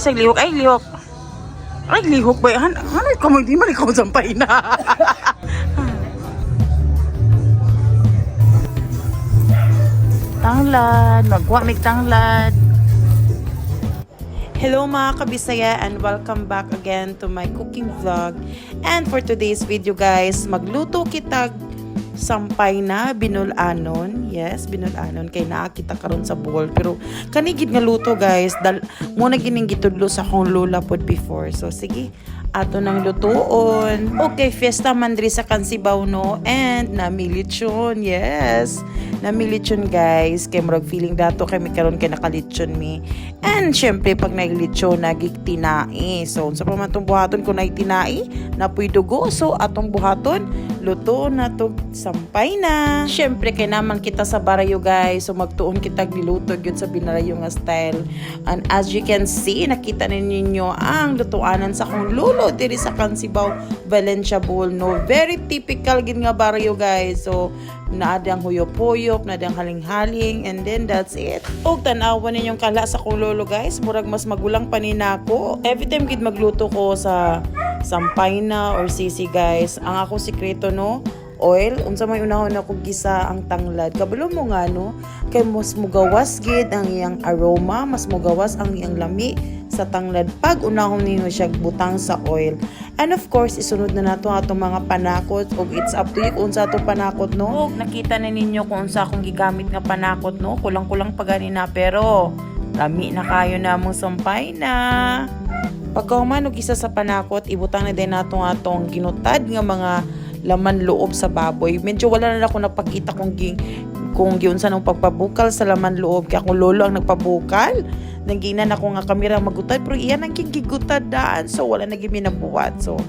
Sa lihok, ay lihok. Ay lihok ba? Han, ano ikaw mo hindi man ikaw sampay na. Tanglad, magwa mig tanglad. Hello, mga kabisaya, and welcome back again to my cooking vlog. And for today's video, guys, magluto kitag sampay na binulanon. Yes, binulanon kay naa kita karon sa Bohol. Pero kanigid nga luto, guys, dal mo na gining gitudlo sa akong lola pod before. So sige, ato nang lutuon. Okay, fiesta man diri sa Kansibaw, no, and nami lechon. Yes. Nami lechon, guys. Kay murag feeling dato kay mi karon kay nakalechon mi. And syempre pag naglechon nagigtinai. So unsa pa man tong buhaton kung nagtinai, napuy dugo. So atong buhaton, luto na tog sampay na. Syempre kay naman kita sa baryo, guys. So magtuon kitag niluto gyud sa binarayo nga style. And as you can see, nakita na ninyo ang lutuanan sa akong lolo diri sa Kansibaw, Valencia, Bohol, no. Very typical gid nga baryo, guys. So naa ang huyop-huyop, naa ang haling-haling, and then that's it. Og tan-awa ninyong kala sa akong lolo, guys, murag mas magulang pa ni nako. Every time gid magluto ko sa sampay na or sisi, guys, ang akong sikreto, no, oil, unsa may unahon ako gisa ang tanglad. Kabalo mo nga, no, kay mas mugawas gid ang iyang aroma, mas mugawas ang iyang lami sa tanglad pag unahon ninyo siya butang sa oil. And of course, isunod na nato atong mga panakot ug it's up to you kung unsa atong panakot, no. Og nakita na ninyo kung unsa akong gigamit nga panakot, no. Kulang-kulang pa gani na pero lami na kayo na among sampay na. Pagkahuman og isa sa panakot, ibutang na din nato nga atong ginutad nga mga laman loob sa baboy. Medyo wala na ako napakita kung giunsa nang pagpabukal sa laman loob kay akong lolo ang nagpabukal. Nangginan ako nga kamera magutad pero iyan ang gigutad daan, so wala na gyud mi nabuhat. So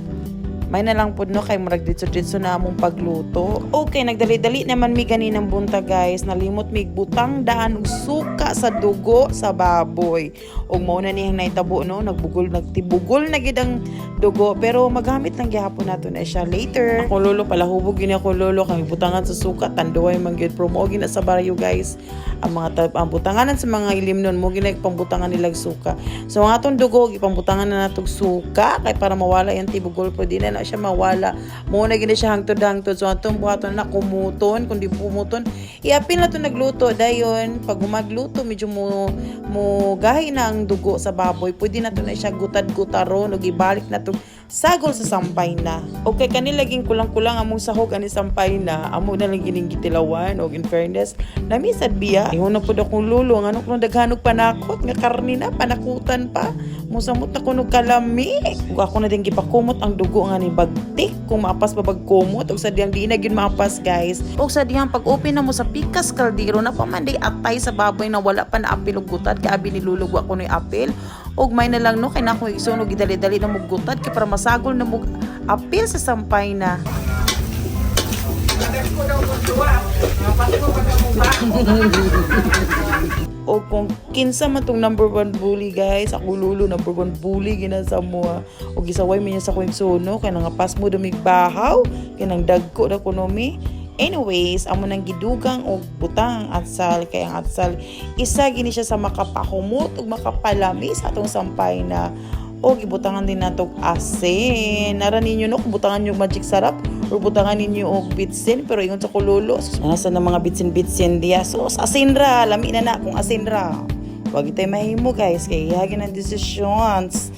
may na lang pud, no, kay murag ditso-ditso na among pagluto. Okay, nagdali-dali naman mi ganinang buntag, guys. Nalimot mig butang daan og suka sa dugo sa baboy. Ug mao na niyang nahitabo, no, nagbugol, nagtibugol na gid ang dugo pero magamit lang gihapon nato na siya later. Ako lolo pala hubog gini ako lolo kami butangan sa suka tanduay man gyud pro mo gina sa baryo, guys. Ang mga ang butanganan sa mga ilim nun mo gina pambutangan nila og suka. So ang atong dugo gipambutangan na natog suka kay para mawala yung tibugol pero di na na siya mawala. Mo na gina siya hangtod hangtod. So atong buhaton na kumuton, kundi pumuton. Iapin na to nagluto dayon pag magluto medyo mo mo gahi na ang dugo sa baboy. Pwede na to na siya gutad-gutaron ug ibalik na to sagol sa sampay na. Okay, kani laging kulang-kulang among sahog ani sampay na. Amo na lang gining gitilawan og in fairness, namisad biya. Ingon na pud akong lolo, ngano kuno daghanog panakot nga karni na panakutan pa. Musamot na kuno kalami. Ug ako na din gipakumot ang dugo nga ni bagtik kung maapas pa bagkumot ug sa diyang di na gyud maapas, guys. Og sa diyang pag-open na mo sa pikas kaldero na pa man day atay sa baboy na wala pa na apil og gutad kay abi ni lulog wa kunoy apil. Og may na lang, no, kay na ako igsoon og gidali-dali na mog gutad kay para masagol na mog apil sa sampay na. O kung kinsa man tong number one bully, guys, ako lolo number one bully gina sa mo. O gisaway man niya sa akong igsoon, no, kay nangapas mo dumig bahaw kay nang dagko na kuno mi. Anyways, amo nang gidugang og butang ang atsal kay ang atsal isa gini siya sa makapahumot ug makapalami sa atong sampay na. O gibutangan din nato og asin. Nara ninyo, no, kung butangan nyo og Magic Sarap or butangan ninyo og bitsin pero ingon sa kulolo, nasa na mga bitsin-bitsin diya. So asin ra, lami na na kung asin ra. Wag itay mahimo, guys, kay ihagin ang decisions.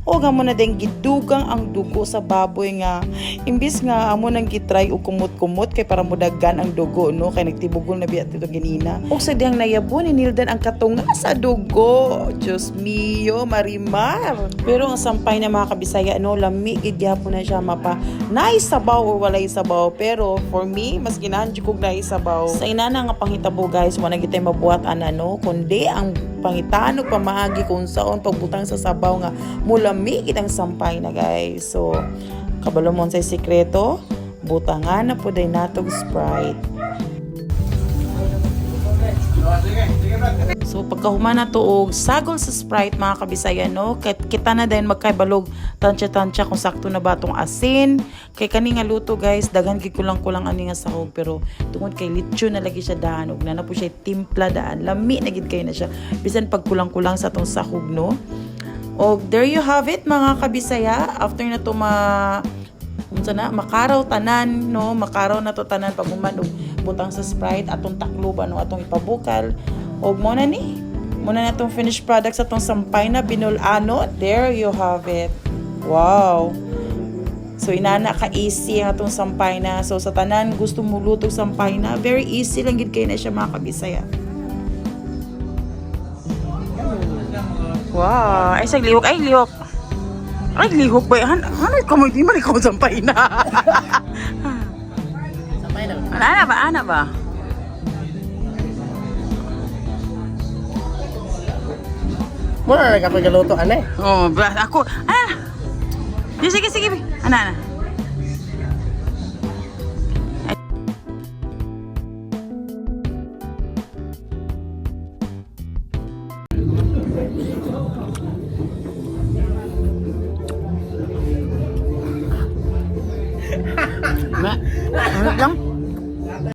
O amo na din gidugang ang dugo sa baboy nga imbis nga amo nang gitry og kumot-kumot kay para modagan ang dugo, no, kay nagtibugol na biya tito ganina. Og sa diyang nayabo ni Nildan ang katunga sa dugo. Diyos mio, Marimar. Pero ang sampay na, mga kabisaya, no, lami gid gyapon na siya mapa naay sabaw or walay sabaw pero for me mas ginahan jud kog naay sabaw. Sa inana nga panghitabo, guys, wala gid tay mabuhat ana, no, kundi ang pangitaan og pamaagi kung saon pagbutang sa sabaw nga mulami gid ang sampay na, guys. So kabalo mo sa sikreto, butangan na po day natog Sprite. So pagkahuman na to og sagol sa Sprite, mga kabisaya, no, kit kita na din magkaibalog tansya-tansya kung sakto na ba tong asin. Kay kani nga luto, guys, daghan gid kulang-kulang ani nga sahog pero tungod kay lechon na lagi siya daan ug na po siya timpla daan. Lami na gid kay na siya. Bisan pag kulang-kulang sa tong sahog, no. Og there you have it, mga kabisaya. After na to ma unsa na makaraw tanan, no, makaraw na to tanan, pag human og butang sa Sprite, atong takluban no, atong ipabukal. Og mo na ni mo na natong finished product sa atong sampay na binulano. There you have it. Wow. So inana ka easy ang atong sampay na. So sa tanan gusto mo luto sampay na, very easy lang gid kay na siya, mga kabisaya. Wow, ay sa lihok, ay lihok. Ay lihok ba? Han, ano ka mo di man ikaw sampay na. Sampay na. Ana ba, ana ba? Muna na kapag galuto ane. Oh, ba ako. Ah. Di, sige, sige. Ana, ana. Ma, ano lang?